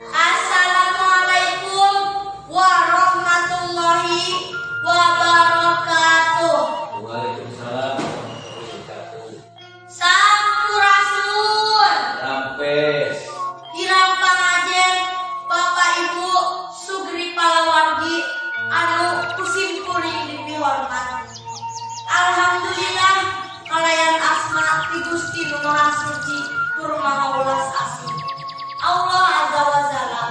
Assalamualaikum warahmatullahi wabarakatuh. Waalaikumsalam warahmatullahi wabarakatuh. Sampurasun. Rampes. Kirang pangajen Bapak Ibu sugri palawargi anu ku simkuring dipihormat. Alhamdulillah kalayan asma ti Gusti Nu Maha Suci tur Maha Welas Asih, Allah Azza wa Jalla.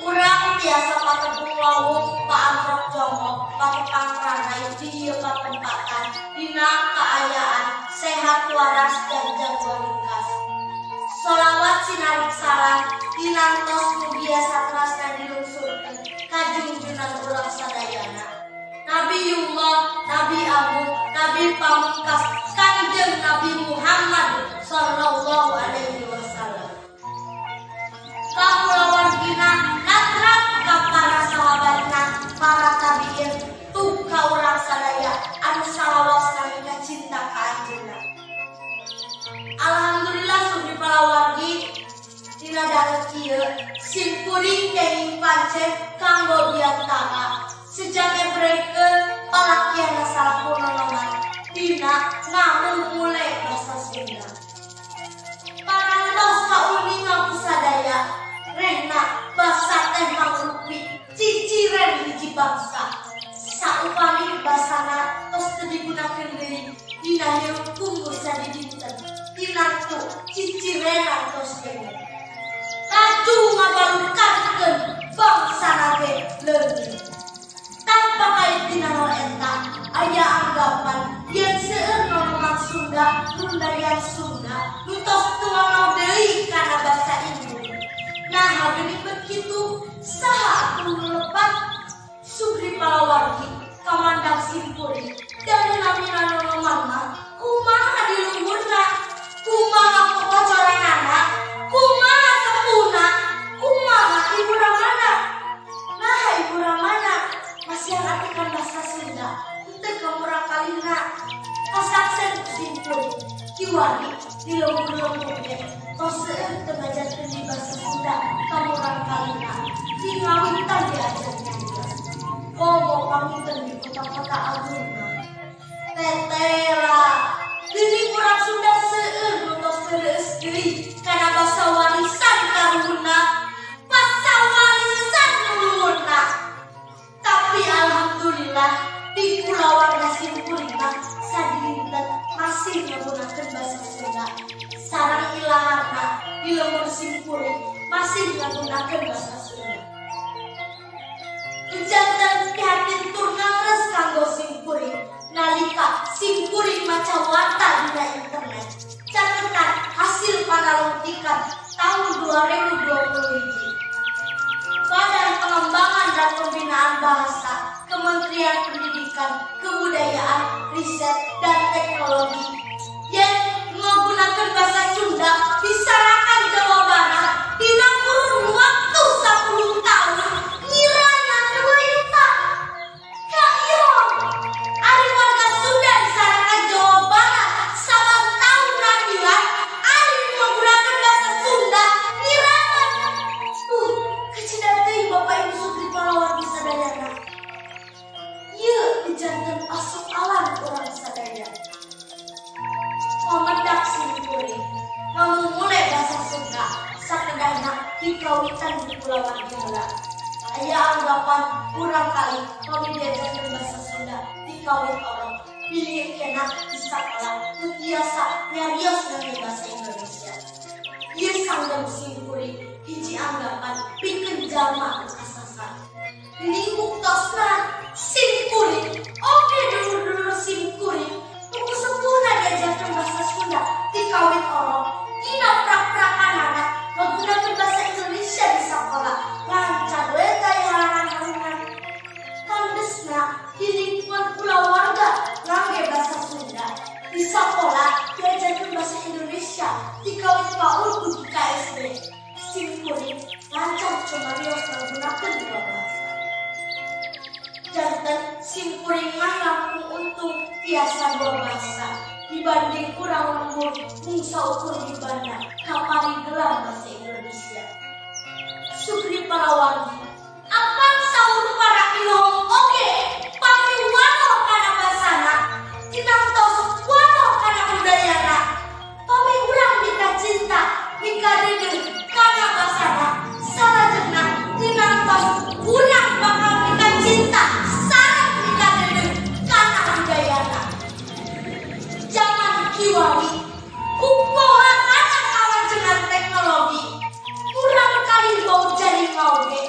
Urang tiasa patepung lawung, paantrok jongok, patepang ranai di ieu patempatan dina kaayaan sehat waras dan jago ringkas. Solawat sinarik salam dinantos mugia satrasna dilungsurkeun ka junjunan urang sadayana, Nabiullah, Nabi Agung, Nabi Pamungkas, Kanjeng Nabi Muhammad Sallallahu Alaihi Wasallam, ka kulawargina, natra ka para sahabatna, para tabiin, tuh ka urang sadaya anu salawasna mika cinta ka anjeunna. Alhamdulillah, sugri palawargi, dina danget kieu simkuring kenging pancen kanggo biantara sejak ebrekeun palakiana salaku nonoman dina ngamumule basa Sunda. Parantos kauninga ku sadaya, rehna basa teh mangrupi ciciren hiji bangsa. Saupami basana tos teu digunakeun deui dina hirup pungkur sadidinten, tinantu cicirenan tos leungit, laju ngabalukarkeun bangsana ge leungit. Tanpa kait dina hal eta, aya anggapan yen seueur nonoman Sunda, nundarian Sunda nu tos teu nganaon deui kana basa indung. Nah, geuning bet kitu, saha atuh nu lepat? Sugri palawargi, kamandang simkuring dan namina nonoman mah kumaha di luhurna, kumaha kokocoranana, kumaha sepuhna, kumaha ibu ramana? Nah, ibu ramana masih artikan bahasa Sunda henteu ka murangkalihna? Kasaksen ku simkuring kiwari di lembur-lembur ge tos seueur teu ngajarkeun di bahasa Sunda ka murangkalihna. Ti ngawitan diajar nyarios, komo panginten di kota-kota agung mah tetela. Geuning urang Sunda seueur nu tos teu reueus deui kana basa warisan karuhunna, basa warisan luluhurna. Tapi alhamdulillah di kulawarga simkuring mah sadinten masih menggunakan bahasa Sunda. Sareng ilaharna di lembur simkuring masih menggunakan bahasa Sunda. Janten prihatin tur ngangres kanggo simkuring nalika simkuring maca warta dina internet, caketan hasil panalungtikan tahun 2020 hiji Badan Pengembangan dan Pembinaan Bahasa Kementerian Pendidikan, Kebudayaan, Riset, dan Teknologi yang menggunakan bahasa Sunda di Sarakan, Jawa Barat, dina kurun waktu 10 tahun ngirana 2 juta. Kayo, ari warga Sunda di Sarakan, Jawa Barat saban tahun namilan, ari menggunakan bahasa Sunda ngirana. Kacida teuing, Bapak Ibu sugri palawargi sadayana. Ieu dijanten pasoalan urang sadaya. Pamendak simkuring ngamumule bahasa Sunda sakedahna dikawitan di kulawargi heula. Aya anggapan kurang kali pami diajarkeun bahasa Sunda dikawit orok, bilih kena di sakola teu tiasa nyarios ngangge bahasa Indonesia. Ieu sanggem simkuring hiji anggapan pikeun jalma nu kasasar. Geuning buktosna, simkuring oge dulur-dulur simkuring buku sepuhna diajarkeun bahasa Sunda dikawit orok, dina prak-prakanana ngagunakeun bahasa Indonesia di sakola lancar we, taya halangan-halangan. Kandesna di lingkungan kulawarga ngangge bahasa Sunda, di sakola diajarkeun bahasa Indonesia dikawit PAUD dugi ka SD, simkuring lancar cumarios ngagunakeun Simkuring mah langkung untung tiasa dua bahasa dibanding urang lembur mung saukur dibanda kamari gelar bahasa Indonesia. Sukri palawargi, apan saur para inohong oge pami wanoh kana basana, tinamtos wanoh kana budayana? Pami urang mika cinta, mika deudeuh kana basana, salajengna tinamtos urang bakal mika cinta sareng mika deudeuh kana budayana. Zaman kiwari kupohakanna kamajengan teknologi, murang kali bau jari oge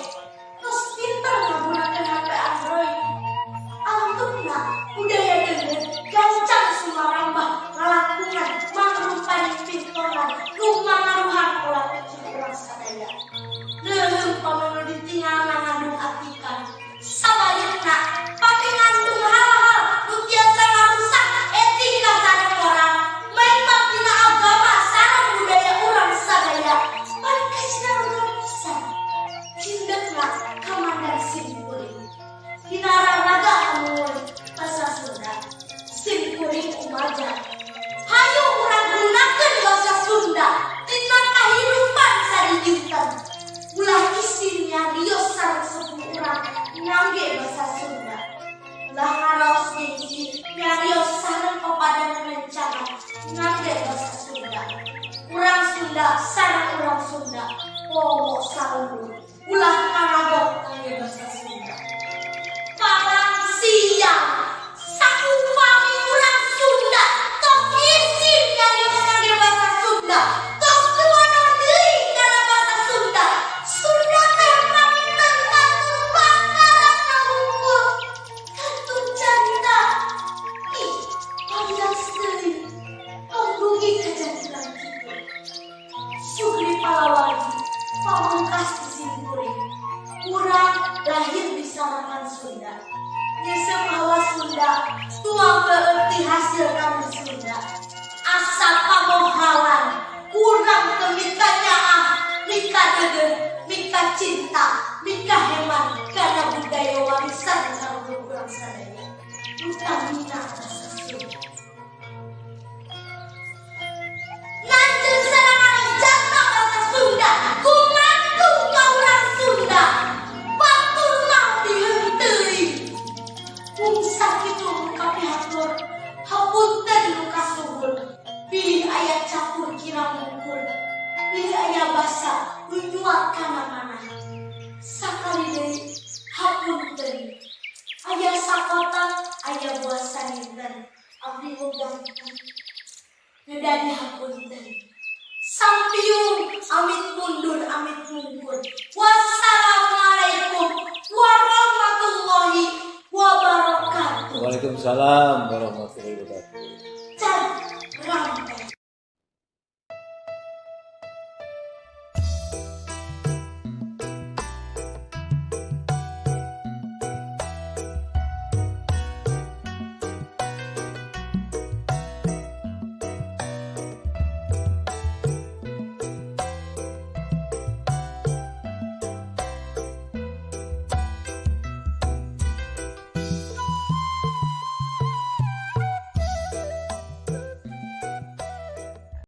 tos pinter ngagunakeun HP Android. Antukna budaya deungeun gancang sumarambah ngalangkungan mangrupaning pintoran nu mangaruhan pola pikir urang sadaya. Leuheung pami nu ditinggalna ngandung atikan, sabalikna pami ngandung hal-hal nu tiasa ngarusak etika sareng moral, maibab dina agama sareng budaya urang sadaya, pan kacida urang pisan. Cindekna kamandan simkuring dina raraga anu basa Sunda, simkuring umajar. Hayu urang gunakeun basa Sunda dina kahirupan sadidinten. Ulah isin nyarios sareng sepuh urang ngangge basa Sunda. Ulah ngaraos gengsi nyarios sareng papadan rencangan ngangge basa Sunda. Urang Sunda sareng urang Sunda poho saluhur, ulah kagok ngangge basa Sunda. Palang siang, saupami urang Sunda tos isin nyarios ngangge basa Sunda, tos teu wanoh deui kana basa Sunda, Sunda teh panginten kantun bakaran ngawungkul, kantun carita. Ih, pamilas teuing, tong dugi ka jantilan kitu. Sukri palawargi, pamungkas ti simkuring. Urang lahir di sarakan Sunda, nyeuseup hawa Sunda, tuang beuti hasil tanah Sunda. Asa pamohalan urang teu mika nyaah, mika deudeuh, mika cinta, mika heman kana budaya warisan kaluhur urang sadaya, utamina basa Sunda. Lanjut serangan jasa bahasa Sunda gumantung ka urang Sunda, batur mah dihenteuy. Mung sakitu nu kapihatur, hapunten nu kasuhun, bilih aya cakur kirang mungkur, bilih aya basa nu nyuat kana manah. Sakali deui hapunten, aya sakotang, aya buah saninten, abdi wegah ngedah dihapunten. Sampiung amit mundur amit mungkur. Wassalamualaikum warahmatullahi wabarakatuh. Waalaikumsalam warahmatullahi.